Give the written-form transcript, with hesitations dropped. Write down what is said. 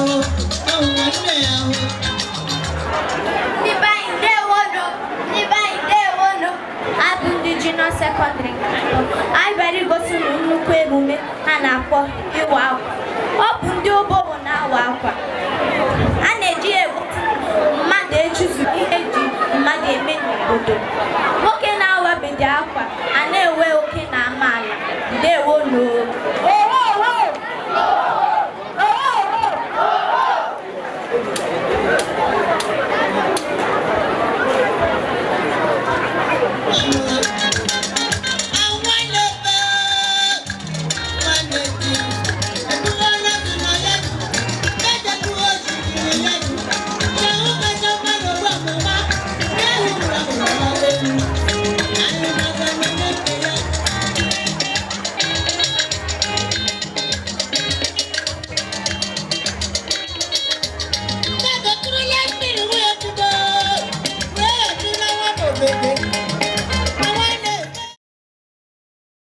Ahụ ahụ nwanne ya ahụ. Ndị be anyị, ndewonu! Ndị be anyị, ndewonu! Abụ ndị junior secondary nke atọ. Anyị bịara igosi unu nnukwu emume ha na-akpọ ịwa akwa. Ọ bụ ndị Obowo na-awa akwa.